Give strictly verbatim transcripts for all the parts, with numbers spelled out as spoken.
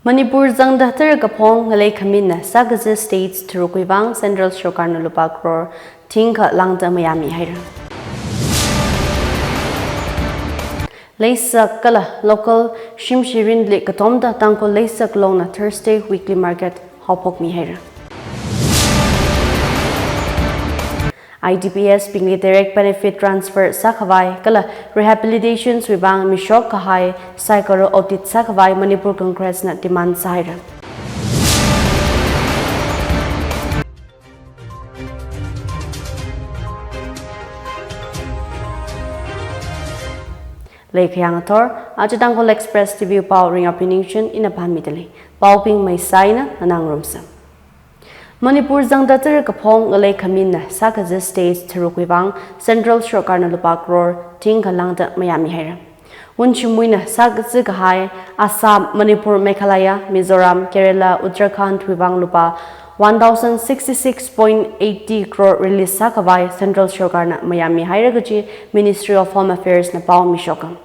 Manipur zangda tara kaphong ngalei khaminna sākaza states tharukwui vang Central Sorkarna lupā crore thingkha lāngda mayāmi haira. Leisak kala local shimshirinli katomda Tangkhul Leisak Longna Thursday weekly market haophokmi haira. I D P S bingli direct benefit transfer sākhavai kala rehabilitation wui vang mishok kahai saikora audit sākhavai Manipur Congress na demand sāhaira. Leikhayang athor, aja Tangkhul Express T V pao Ringyaping Ningshen ina pānmidalei. Paobing maisai eina nganāngarumsa. Manipur zangda tara kaphong ngalei khaminna sākaza states tharukwui vang Central Sorkarna lupā crore thingkha lāngda mayāmi haira. Wunchimwuina sākaza kahai Assam, Manipur, Meghalaya, Mizoram, Kerala, Uttarakhand wui vang lupā one thousand sixty-six point eighty crore release sākhavai Central Sorkarna mayāmi haira kaji Ministry of Home Affairs na pao mishoka.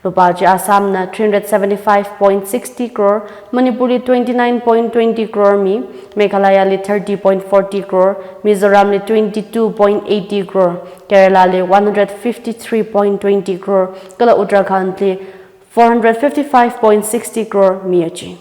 Lupā chi Assamna three hundred seventy-five point sixty crore, Manipurli twenty-nine point twenty crore mi, Meghalayali thirty point forty crore, Mizoramli twenty-two point eighty crore, Keralali one hundred fifty-three point twenty crore, kala Uttarakhandli four hundred fifty-five point sixty crore miya chi.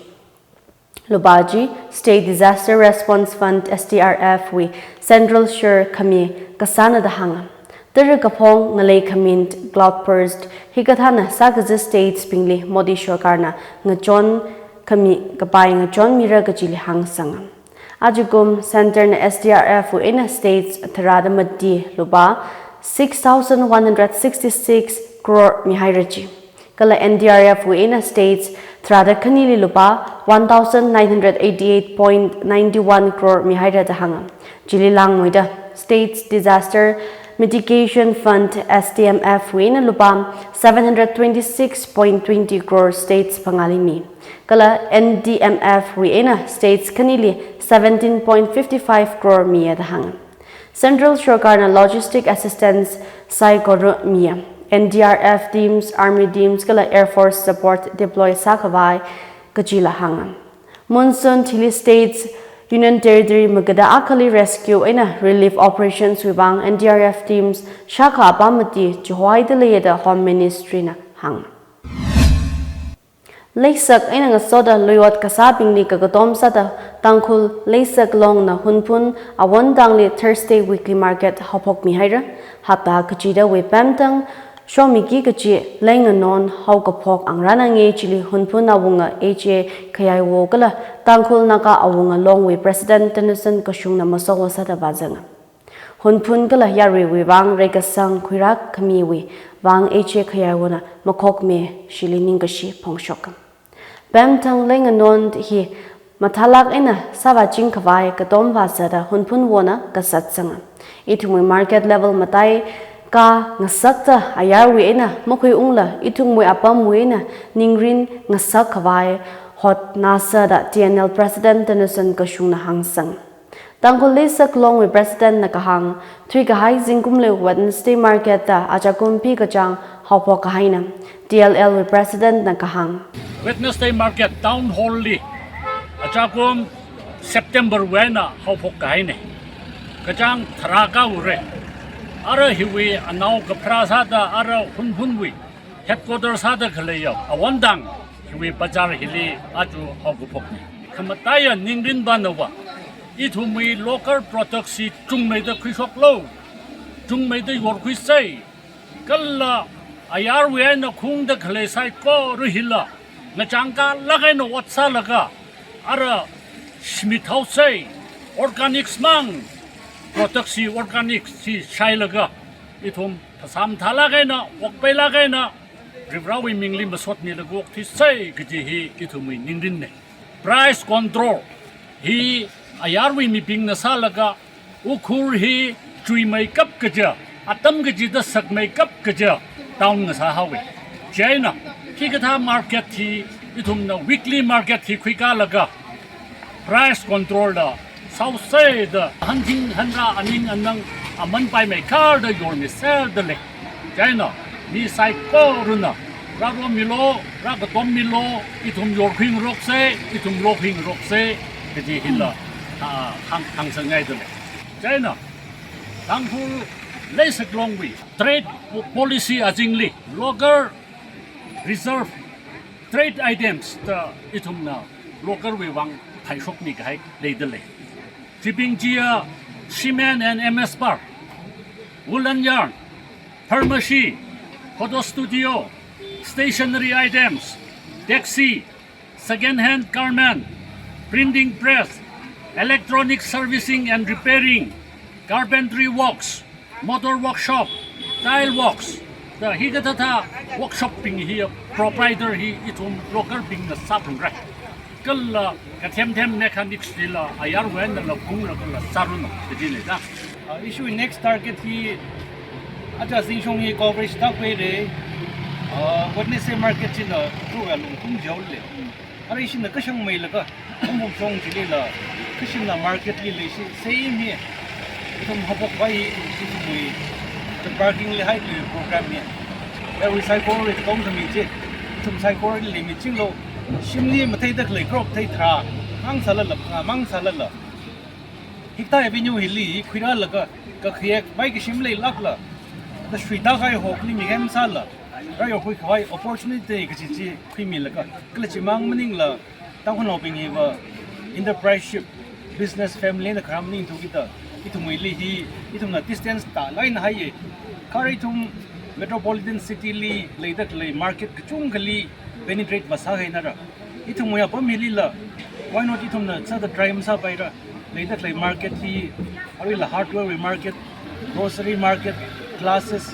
Lupā chi State Disaster Response Fund, S D R F wui central share khami kasāna da hānga. Tara kaphong ngalei khamin cloudburst hikathāna sākaza states bingli Modi Sorkarna ngachon khami kapai ngachonmira kajili hāngsanga. Ajakum centre na S D R F wui eina states tharāda mati lupā six thousand one hundred sixty-six crore mihaira chi. Kala N D R F wui eina states tharāda khanili lupā one thousand nine hundred eighty-eight point nine one crore mihaira da hānga. Chili langmeida States Disaster Mitigation Fund, S D M F wui eina lupā seven hundred twenty-six point twenty crore states phangāli mi. Kala N D M F wui eina states khanili seventeen point fifty-five crore miya da hānga. Central Sorkarna logistic assistance saikora miya, N D R F teams, army teams kala Air Force support deploy sākhavai kajila hānga. Monsoon thili states, Union Territory magada akhali rescue eina relief operations wui vang N D R F teams shākha apam mati chihoida leiya da Home Ministry na hānga. Leisak eina ngasoda luiot kasābingli kakatom sāda Tangkhul Leisak Longna Hunphun Awondangli Thursday weekly market haophokmi haira. Hapta kachida wui pemtang shomiki kachi leinganon haokaphok angrana nge chili Hunphun Awunga H A Khayaiwo kala Tangkhul Naga Awunga Longwui President Tanason Kashungna masowa sāda vāzanga. Hunphun kala yaruiwui vang reikasang khuirak khamiwui vang H A Khayaiwona makhokmi shili ningkashi phongshoka. Pemthang leinganon hi mathālak eina sāvāching khavai katom vāzada Hunphunwona kasatsanga. Ithumwui market level mataikha ngasakta ayarwui eina makhuiungla ithumwui apamwui eina ningrin ngasak khavai hotnāsada T N L President Tanason Kashungna hāngsang. Tangkhul Leisak Longwui President na kahāng, thuikahai zingkumli Wednesday market da ajakum phikachang haophok kahaina. T L L wui President na kahāng. Wednesday market Town Hall li ajakum September wui eina haophok kahaina. Kachang tharā kahaora. Ara hiwui anao kapharā sāda ara Hunphunwui headquarter sāda khaleiya Awondang hiwui bazar hili aja haokaphokna. Khamataiya ningrin vānava, ithumwui local product chi chungmeida khuishoklu, chungmeida yorkhuisa. Kala ayarwui eina khaungda khalei saikora hila ngachangkhalak eina ot sālaga, ara shimit haosa, organics mang, product chi organics chi shailaga, ithum phasā mathālak eina, okpailak eina, Varivarawui mingli masotmilaga okthuisa kaji hi ithumwui ningrinna. Price control hi ayarwui mibingna sālaga, Ukhrul hi chuimeikap kaja, atam kachida sakmeikap kaja town ngasā haowa. Chieina, hikathā market hi, ithumna weekly market hi khuikalaga, price control da sāhaosa da, hanthing hanra aning anang aman paimeikharda yormiserda lei. Chieina, mi saikorana Rāromilu, rākatommilu, ithum yorkhuingaroksa, ithum lokhuingaroksa, kaji hila, ah, hāng, hāngsangngaidalei. Chieina, Tangkhul leisaklongwui trade po-, policy azingli, local reserve trade items da ithumna local wui vang phaishokmi kahai leidalei. Chibing chiya cement and M S bar, woolen yarn, pharmacy, photo studio, stationery items, taxi, second-hand garment, printing press, electronic servicing and repairing, carpentry works, motor workshop, tile works, da hikathāthā workshop bing hi proprietor hi ithum local bingna sāphalungra. Kala kathem them mechanics lila ayarwui einala phunglaga kala sāranu, kajina da. Uh, issue next target hi aja zingshong hi coverage tak pei re. Uh, Wednesday market chila tu ga lung kum jau le. Ara ishina kashang mei laga, kum bum shong chili la, kashina market li le shi, same hi. Ithum hapok bai, ithum shi ithum mui. The parking li hai tu program hi. Where we cycle with kong kami chi. Ithum cycle li mi ching lo. Shimli mathei dak le crop thei tra. Mang sala la, mang sala la. Hikta Avenue hili khuirālaga, kakhiek, mai kashim leilākla, da shuita kai hokli mihem sāla, rāyokhui khavai opportunity kachi chi khuimilaga, kala chimang maningla, Tangkhulnaobing hiva enterprise ship, business family na kharam maningthu kida, ithumwuili hi, ithumna distance tālāk eina haiya, kha ithum metropolitan city li leida khalei market kachungkhali penetrate vāsāhaina ra. Ithumwui apam hilila, why not ithumna sāda try masāpaira? Leida khalei market hi, aruila hardware wui market, grocery market, glasses,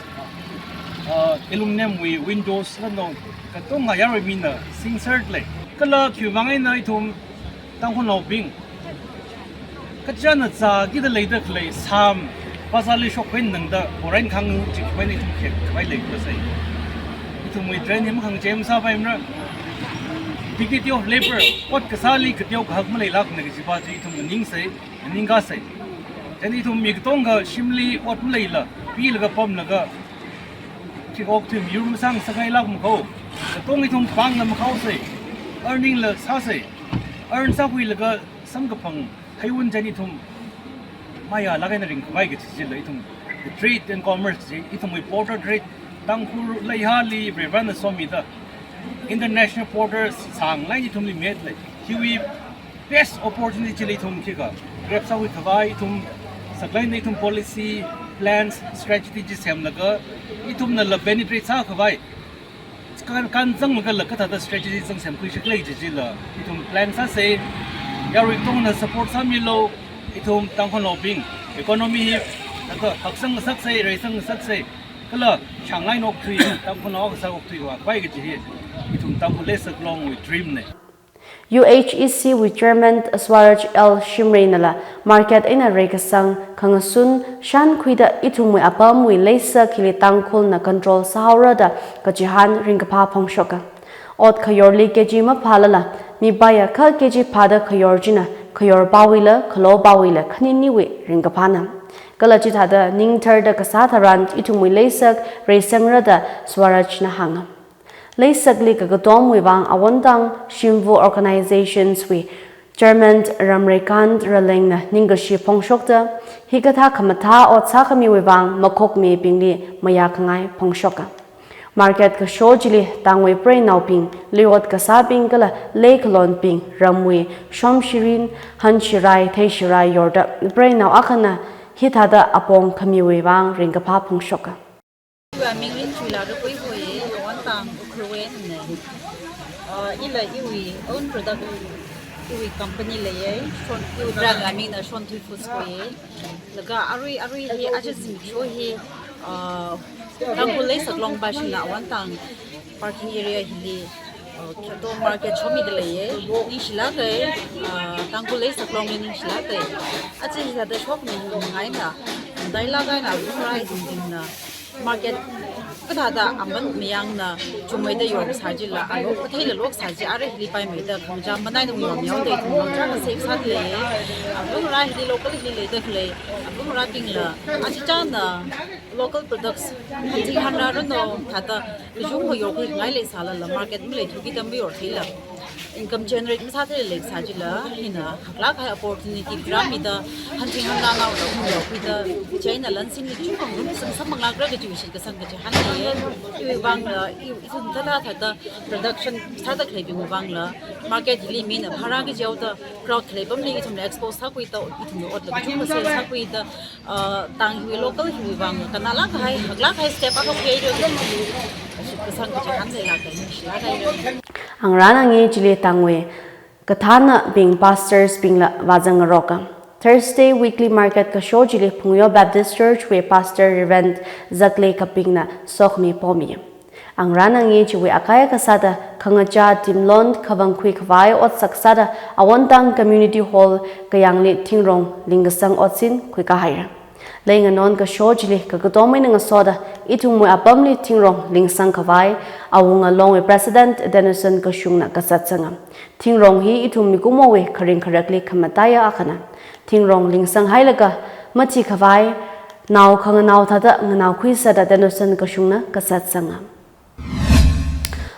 uh, aluminum wui windows, lano, katonga yarui mina singser lei. Kala khiwui vang eina ithum Tangkhulnaobing, kachāna zā kida leida khalei sām, bazar li shokkhawui nangda, borain khang chikkhawui ni ithum khek khavai leikasai. Ithumwui trend hi makhangachei masāpaimara. Dignity of labor, ot kasāli kateo kahak maleilākna kajipa chi ithum maningsai, maningkasai. Chieina ithum mi katonga shimli ot maleila, pilaga pamlaga, chihok thim yur masang sāngailāk makho. Katong ithum pāngla makhaosai, earning la sāsai, earn sākhuilaga samkaphang heiwun chieina ithum mayālāk eina ringkhavai kachi chila ithum trade and commerce chi, ithumwui border trade, Tangkhul leihāli Varivarana somida international border sānglāk eina ithumli mihailei. Hiwui best opportunity chili ithum khikha grab sākhui khavai, ithum saklāk eina ithum policy, plans, strategy chi semlaga, ithumnala penetrate sākhavai. Kan, kan zanglagala kathāda strategy zang semkhui shikhalei chi chila, ithum plan sāsei, yarui katongna support sāmilu, ithum Tangkhulnaobing, economy hi, laga haksang ngasaksei, reisang ngasaksei, kala shanglai nok thui, Tangkhulnao kasā ok thui wa, khavai kachi hi, ithum Tangkhul leisaklongwui dream nei. U H E C wui Chairman Swaraj L Shimray nala market eina reikasang khangasun shankhuida ithumwui apamwui leisak hili Tangkhulna control sāhaora da kachihān ringkaphā phongshoka. Ot khayorli K G maphālala, mipā akha K G phāda khayor china, khayor pāwuila, khalo pāwuila, khaniniwui ringkaphāna. Kala chithāda ningtharda kasā tharan ithumwui leisak reisangra da Swarajna hānga. Leisakli kakatomwui vang awontang shimvā organizations wui Chairman Ramreikant Ralengna ningkashi phongshokta, hikathā khamathā ot sākhamiwui vang makhokmibingli mayākhangai phongshoka. Market kasho chili tangwui preinaobing, leiot kasābing kala leikalonbing ramwui shomshirin, hanshirai, theishirai yorda preinao akhana hithāda apong khamiwui vang ringkaphā phongshoka. Iwui aming Ringchuila Rukui hoi, awontang Ukhrulwui einei. Uh, ila iwui own product, iwui company leiya, Shon, iwui brand amingna Shonthui Foods hoi. Laga arui, arui hi, aja zimiksho hi, uh, Tangkhul leisaklong pāshina awontang parking area hili, uh, kyato market shomida leiya, ningshilāka, uh, Tangkhul leisaklongli ningshilāka. Aja hithāda shokmi ngaina, dailāk eina, rai zingzingna. Market Kathāda aman mayangna chungmeida yorkasā chila, alok, atheila loksā chi, ara hili paimeida, khangachā manainung yormihaoda ithum ngarānchā kasā sāda lei. Apam ngarā hili local hili leida khalei, apam ngarābingla, achichāna local products, hanthing hanra rano, thāda, kachungkha yorkhuingai leisālala, market maleithuki tambi yorkhuila. Income generate masāthei leisā chila, hina haklāk kahai opportunity kharāmida, hanthing hanra naoda, um, yorkhuida, chieina lan singli chungkha rum samsam manglākra kaji shitkasang kaji hāngnei. Iwui vangla, i, ithum thāda thāda production sāda khaleibingwui vangla, market hili mina bhara kajihaoda, crowd khalei apamli ithumla expose sākhuida, ithumla otla chungkha sale sākhuida, uh, tang hiwui local hiwui vang, kannalāk kahai, haklāk kahai step akha khuihaira, shitkasang kaji hāngsailāka, ningshilāk haira. Angarān angye chili tangwui kathānabing, pastors bingla vāzang ngaroka. Thursday weekly market kasho chili Phungyo Baptist Church wui Pastor Reverend Zaklei Kapingna sokhami pomi. Angarān angye chiwui akai kasāda khangachā timlon khavang khuikhavai otsak sāda Awontang Community Hall kayāngli thingrong lingkasang otsin khuikā haira. Leinganon kasho chili kakatom eina ngasoda ithumwui apamli thingrong lingsang khavai Awunga Longwui President Dennison Kashungna kazatsanga. Thingrong hi ithum mikumowui kharing kharakli khamataiya akhana. Thingrong lingsang hailaga mathi khavai nao khanganao thāda nganaokhui sāda Dennison Kashungna kazatsanga.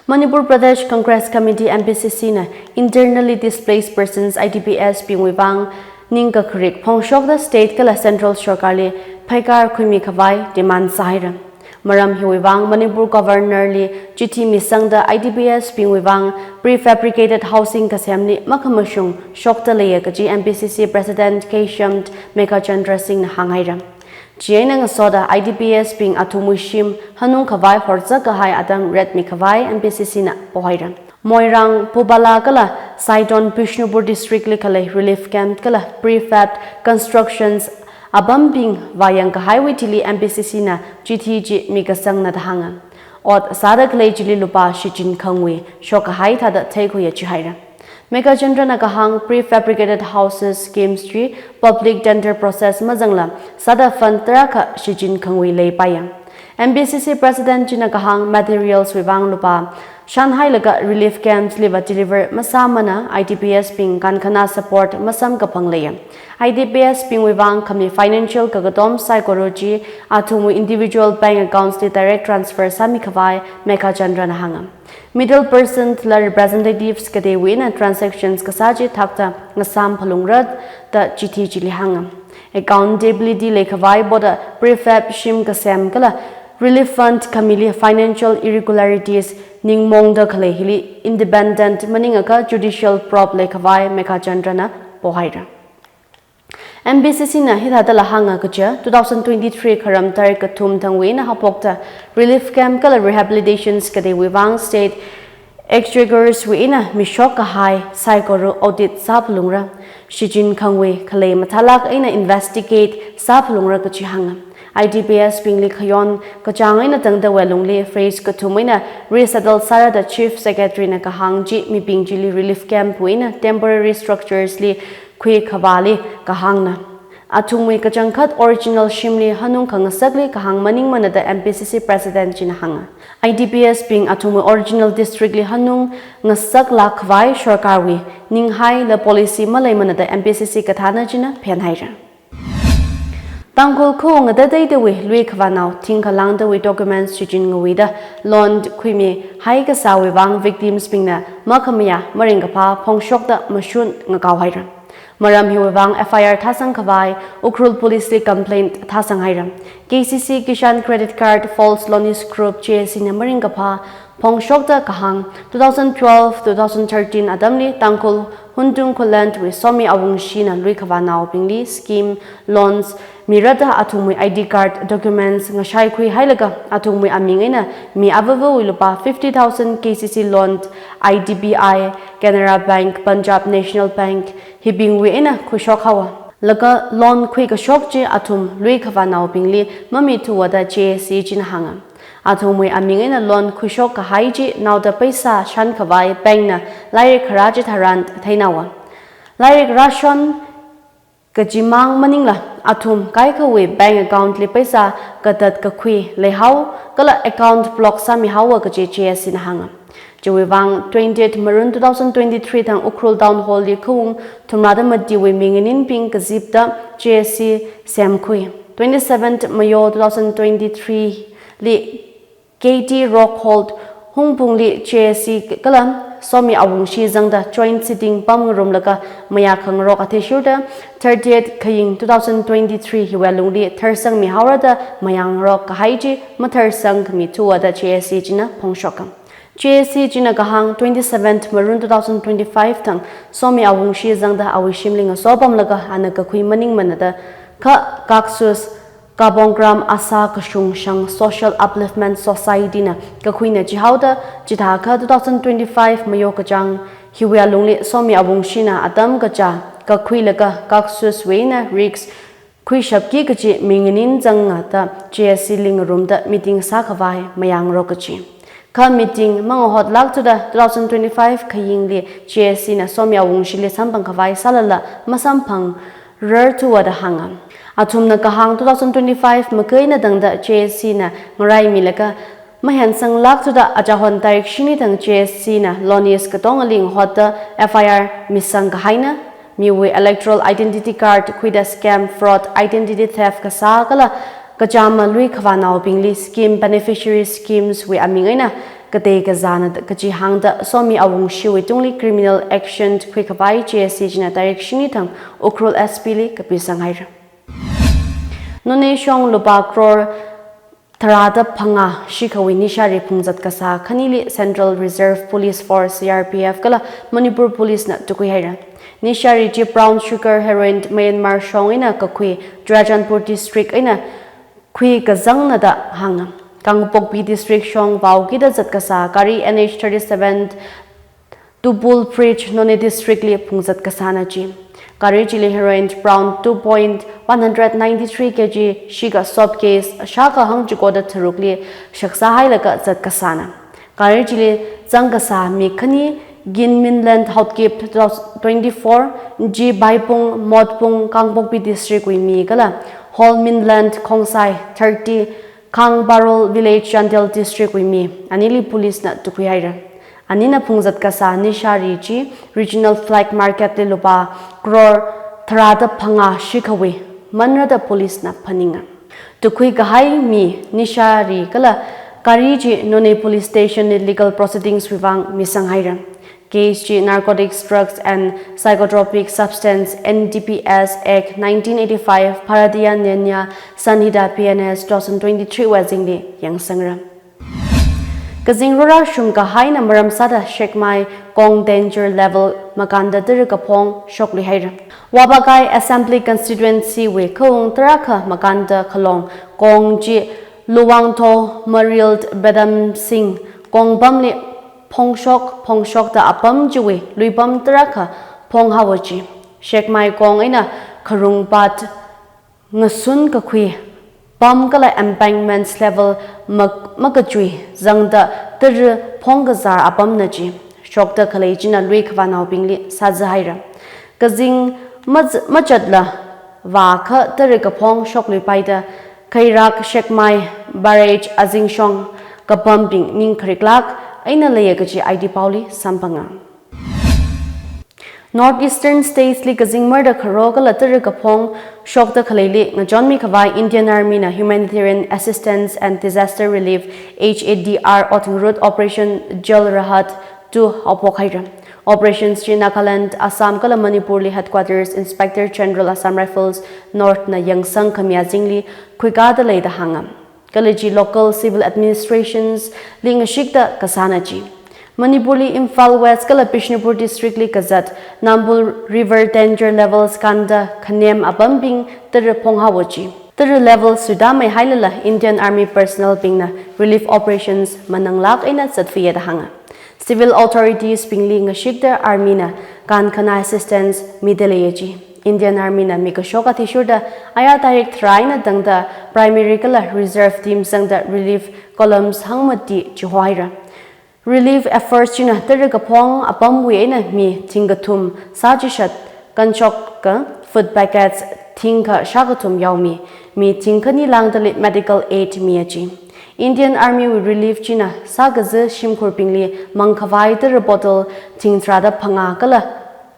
Manipur Pradesh Congress Committee, M P C C na Internally Displaced Persons, I D P S bingwui vang ningkakharik phongshokda state kala central sorkarli phaikar khuimi khavai demand sāhaira. Maram hiwui vang Manipur Governor li chithi misangda I D P S bingwui vang prefabricated housing kasemli makhamashung shokda leiya kaji M P C C President Keisham Meghachandra Singh na hānghaira. Chieina ngasoda I D P S bing athumwui shim hanung khavai horzak kahai atam retmi khavai M P C C na pohaira. Moirang, Pubala kala Saidon Bishnupur district li khalei relief camp kala prefab constructions apambing vāyang kahaiwui thili M P C C na chithi chi mikasangna da hānga. Ot sāda khalei chili lupā shichin khangwui shok kahai thāda theikhuiya jihaira. Meghachandra na kahāng prefabricated houses schemes chi public tender process mazangla sāda fund tarākha shichin khangwui leipaiya. M P C C President china kahāng materials wui vang lupā shanhailaga relief camps liva deliver masāmana I D P S bing kankhana support masamkaphang leiya. I D P S bingwui vang khami financial kakatom saikora chi athumwui individual bank accounts li direct transfer sāmi khavai Meghachandra na hānga. Middle person la representatives kateiwui eina transactions kasā chi thakta ngasam phalungra da chithi chili hānga. Accountability leikhavai boda prefab shim kasem kala relief fund khamili financial irregularities ningmongda khalei hili independent maningakha judicial probe leikhavai Meghachandra na pohaira. M P C C na hithādala hānga kaja, two thousand twenty-three Kharam tarik kathum thangwui eina haophokta relief camp kala rehabilitations kateiwui vang state exchequers wui eina mishok kahai saikora audit sāphalungra, shichin khangwui khalei mathālāk eina investigate sāphalungra kaji hānga. I D P S bingli khayon kachāng eina tangda wui alungli phase kathum eina resettle sāra da Chief Secretary na kahāng chi mibing chili relief camp wui eina temporary structures li khuikhavāli kahāngna. Athumwui kachangkhat original shimli hanung khangasakli kahāng maningmana da M P C C President china hānga. I D P S bing athumwui original district li hanung ngasaklāk khavai sorkarwui ninghai la policy maleimana da M P C C kathāna china phenhaira. Tangkhul khaung ngatateitawui lui khavānao thingkha lāngdawui documents shichin ngawuida loan khuimihai kasāwui vang victims bingna makhamayā maringkaphā phongshokda mashun ngakao haira. Maram hiwui vang F I R thāsang khavai Ukhrul Police li complaint thāsang haira. K C C Kishan Credit Card False Loanees Group J C na maringkaphā phongshokda kahāng, two thousand twelve, two thousand thirteen atamli Tangkhul Huntung Khullen wui Somi Awungshina lui khavānaobingli scheme loans mirada athumwui I D card documents ngashaikhui hailaga athumwui aming eina mi avāvawui lupā fifty thousand K C C loan I D B I, Canara Bank, Punjab National Bank hibingwui eina khuishok haowa. Laga loan khuikashok chi athum lui khavānaobingli mamithuwa da J C china hānga. Athumwui aming eina loan khuishok kahai chi naoda paisa shan khavai bank na lairik kharā chitharan theinaowa. Lairik rāshon kachimang maningla athum kaikhawui bank account li paisa katat kakhui leihao, kala account block sāmihaowa kaji J S C na hānga. Chiwui vang twenty-eight Marun two thousand twenty-three thang Ukhrul Town Hall li khaung thumrada matiwui minganinbing kazipda J S C semkhui. Twenty-seventh Mayo two thousand twenty-three li K T Rock Hall Hungpungli J S C kala Somi Awungshi zangda joint sitting pamngarumlaga mayā khangarok athishurda thirtieth Khaying two thousand twenty-three hiwui alungli tharsangmihaora da mayā ngarok kahai chi matharsangkhami thuwa da J S C china phongshoka. J S C china kahāng twenty-seventh Marun two thousand twenty-five thang Somi Awungshi zangda awui shimli ngasopamlaga ana kakhui maningmana da kha Kaksus Kabongram Asa Kashung Shang Social Upliftment Society na kakhuina chihaoda chithākha two thousand twenty-five Mayo kachāng hiwui alungli Somi Awungshina atam kacha kakhuilaga Kaksuswui eina risk khuishapki kaji minganin zanga da J S C li ngarumda meeting sākhavai mayā ngarok kaji. Kha meeting mangahotlākthuda two thousand twenty-five Khayingli J S C na Somi Awungshili samphangkhavai sālala masamphangrarthuwa da hānga. Athumna kahāng two thousand twenty-five makei eina tangda J S C na ngaraimilaga mahensanglākthuda achahon tarik shini thang J S C na Lonis katongali ngahotda F I R misang kahaina, miwui electoral identity card khuida scam, fraud, identity theft kasā kala kachāma lui khavānaobingli scheme beneficiary schemes wui aming eina katei kazāna kaji hāngda Somi Awungshiwui tungli criminal action khuikhavai J S C china tarik shini thang Ukhrul S P li kapisang haira. Noney shong lupā crore tharāda phangā shikhawui nishari phungzat kasā khanili Central Reserve Police Force, C R P F, kala Manipur Police na tukhui haira. Nishari chi brown sugar heroin Myanmar shong eina kakhui Churachandpur District eina khui kazangna da hānga. Kangpokpi District shong vaokida zat kasā gari N H thirty-seven Tubul Bridge, Noney District li phungzat kasāna chi. Gari chili heroin brown two point one hundred ninety-three K G shikha soap case shākha hangchikoda tharukli shaksā hailaga zat kasāna. Gari chili zang kasā mi khani Gin Minland Haokip twenty-four, G Baipung Motpung Kangpokpi District wui mi kala Hol Minland Khongsai thirty, Khangbarol Village, Chandel District wui mi, anili police na tukhui haira. Anina phungzat kasā nishari chi regional flag market li lupā crore tharāda phangā shikhawui manra da police na phaninga. Tukhui kahai mi nishari kala gari chi Noney Police Station li legal proceedings wui vang misang haira. Case chi Narcotics, Drugs and Psychotropic Substance, N D P S Act nineteen eighty-five, Bharatiya Nyaya Sanhita B N S two thousand twenty-three wui azingli yangsangra. Kazing rora shum kahaina maram sāda Shekmai Kong danger level makānda tara kaphong shoklui haira. Wabagai Assembly Constituency wui khaung tarākha makānda khalong kong chi Luwangtho Marild Bedamsing Kong pamli phongshok, phongshokda apam chiwui luipam tarākha phonghaowa chi. Shekmai Kong eina kharung pat ngasun kakhui pam kala embankments level mak-, makachui zangda tara phongkazar apamna chi. Shokda khalei china lui khavānaobingli sāza haira. Kazing maz-, machatla vākha tara kaphong shokluipaida Khairak Shekmai Barrage azingshong kapambing ning khariklāk eina leiya kaji I D paoli samphanga. North Eastern States li kazing marda kharo kala tara kaphong shokda khaleili ngachonmi khavai Indian Army na Humanitarian Assistance and Disaster Relief, H A D R, ot ngarut Operation Jal Rahat two haophok haira. Operations chi Nagaland, Assam kala Manipur li Headquarters Inspector General Assam Rifles North na yangsang khami azingli khuikāda lei da hānga. Kala chi local civil administrations li ngashikda kasāna chi. Manipur li Imphal West kala Bishnupur District li kazat Nambul River danger levels kānda khanem apambing tara phonghaowa chi. Tara level suitāmei hailala Indian Army personnel bingna relief operations mananglāk eina zatfiya da hānga. Civil authorities bingli ngashikda Army na kānkhanā assistance mida leiya chi. Indian Army na mi kashok athishurda ayar tarik tharā eina tangda primary kala reserve team zangda relief columns hangmati chihohaira. Relief efforts china tara kaphong apamwui eina mi thingkathum sāchishat kanshok ka food packets thingkha shākathum yaomi, mi thingkhani lāngdali medical aid miya ji. Indian Army wui relief china sākaza shimkhurbingli mangkhavai tara bottle thingtharāda phangā kala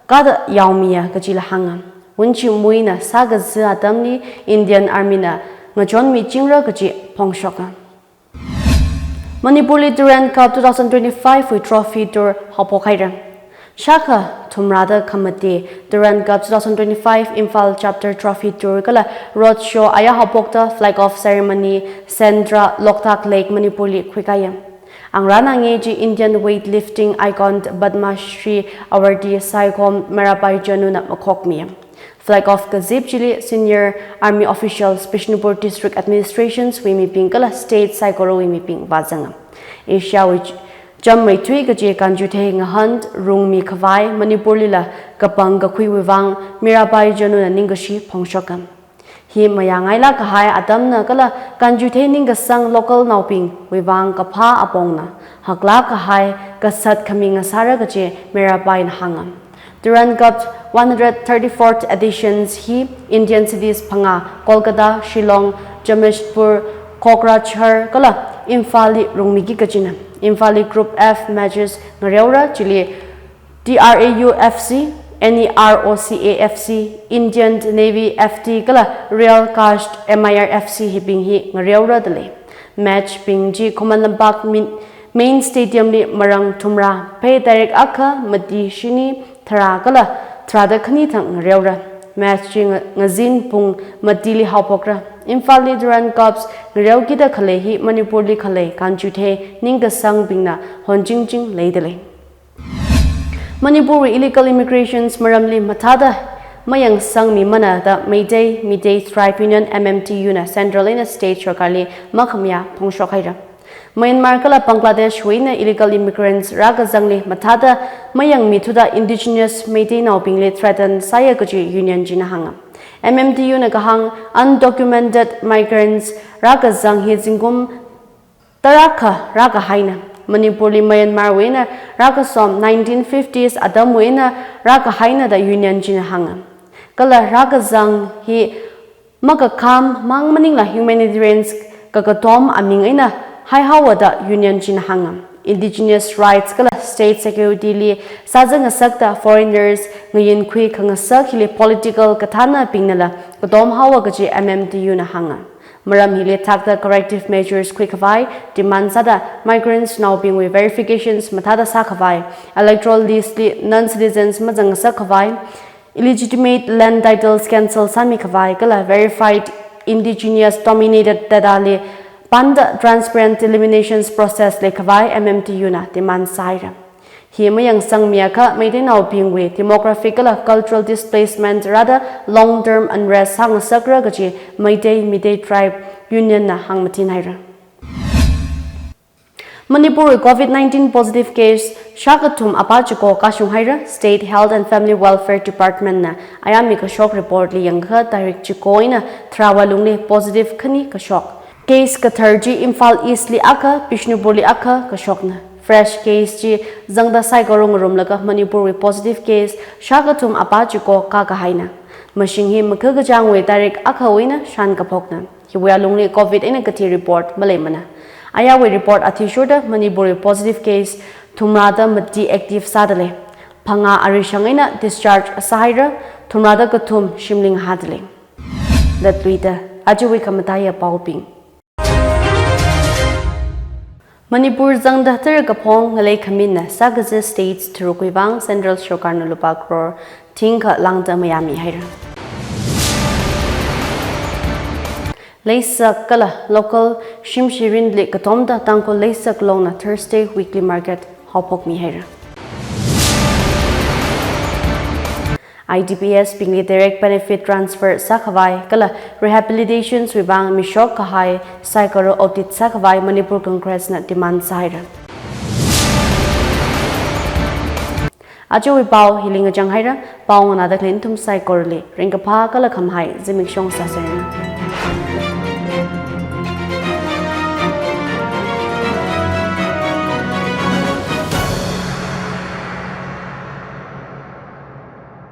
kada yaomiya kajila hānga. Wunching muina sākaza atamli Indian Army na ngachonmichingra kaji phongshoka. Manipurli Durand Cup two thousand twenty-five wui trophy tour haophok haira. Shākha thumrāda khamate Durand Cup two thousand twenty-five Imphal Chapter Trophy Tour kala Roadshow aya haophokta flag off ceremony Sendra Loktak Lake Manipurli khuikaya. Angrana nge ji Indian weightlifting icon Padma Shri Award Saikom Meirabai Chanu na makhokmi. Flag off kazip chili senior army officials, Bishnupur District Administrations wui mibing kala state saikora wui mibing vāzanga. Asia wui ch-, cham meithui kaji kanchuthei ngahān rungmi khavai Manipurlila kapang kakhuiwui vang Meirabai Chanu na ningkashi phongshoka. Hi mayāngailāk kahai atamna kala kanchuthei ningkasang local naobingwui vang kaphā apongna haklāk kahai kasat khami ngasāra kaji Meirabai na hānga. Durand Cup one hundred thirty-fourth editions hi Indian cities phangā, Kolkata, Shillong, Jamshedpur, Kokrajhar kala Imphalli rungmiki kajina. Imphalli Group F matches ngareora chili T R A U F C, N E R O C A F C, Indian Navy F T kala Real Kasht M I R F C hibing hi ngareora dalei. Match bing ji Khuman Lampak min-, main stadium li marang thumrā, phei tarik akha, mati shini, tharā kala tharāda khani thang ngareora. Match ji nga-, ngazin pung matili haophokra. Imphalli Durand Cups ngareokida khalei hi Manipurli khalei kanchuthei ningkasangbingna honchingching leidalei. Manipurwui illegal immigrations maramli mathāda mayangsangmimana da Meitei, Meitei Tribe Union, M M T U na central eina state sarkarli makhamayā phongshok haira. Myanmar kala Bangladesh wui eina illegal immigrants rākazangli mathāda mayangmithuda indigenous Meiteinaobingli threaten sāya kaji union china hānga. M M T U na kahāng undocumented migrants rākazang hi zingkum tarākha rākahaina. Manipurli Myanmar wui eina rākasom nineteen fifties atamwui eina rākahaina da union china hānga. Kala rākazang hi makakham mang maningla humanitarians kakatom aming eina haihaowa da union china hānga. Indigenous rights kala state security li sāzangasakta foreigners ngayinkhui khangasak hili political kathānabingnala katom haowa kaji M M T U na hānga. Maram hili thakta corrective measures khuikhavai demand sāda migrants naobingwui verifications mathāda sākhavai, electoral list li non-citizens mazangngasak khavai, illegitimate land titles cancel sāmikhavai kala verified indigenous dominated data li panda transparent eliminations process leikhavai M M T U na demand sāhaira. Hi mayangsangmiakha Meiteinaobingwui demographic kala cultural displacement rāda long term unrest sāngasakra kaji Meitei, Meitei Tribe Union na hāngmathin haira. Manipurwui covid nineteen positive case shākathum apā chiko kashung haira, State Health and Family Welfare Department na ayāmi kashok report li yangakha tarik chiko eina tharāwui lungli positive khani kashok. Case kathar chi Imphal East li akha, Bishnupur li akha kashokna. Fresh case chi zangda saikora ngarumlaga Manipurwui positive case shākathum apā chiko kākahaina. Mashing hi makakachangwui tarik akhawui eina shānkaphokna. Hiwui alungli covid eina kathi report maleimana. Ayāwui report athishurda Manipurwui positive case thumrāda mati active sādalei. Phangā arishang eina discharge sāhaira, thumrāda kathum shimli ngahādalei. Latluida, ajawui khamataiya paobing. Manipur zangda tara kaphong ngalei khaminna sākaza states tharukwui vang central sarkarna lupā crore thingkha lāngda mayāmi haira. Leisak kala local shimshirinli katomda Tangkhul Leisak Longna Thursday weekly market haophokmi haira. I D Ps bingli direct benefit transfer sākhavai kala rehabilitations wui vang mishok kahai saikora audit sākhavai Manipur Congress na demand sāhaira. Ajawui pao hili ngachang haira, pao nganāda khalei nathum saikorali ringkaphā kala khamahai zimiksho sāseranu.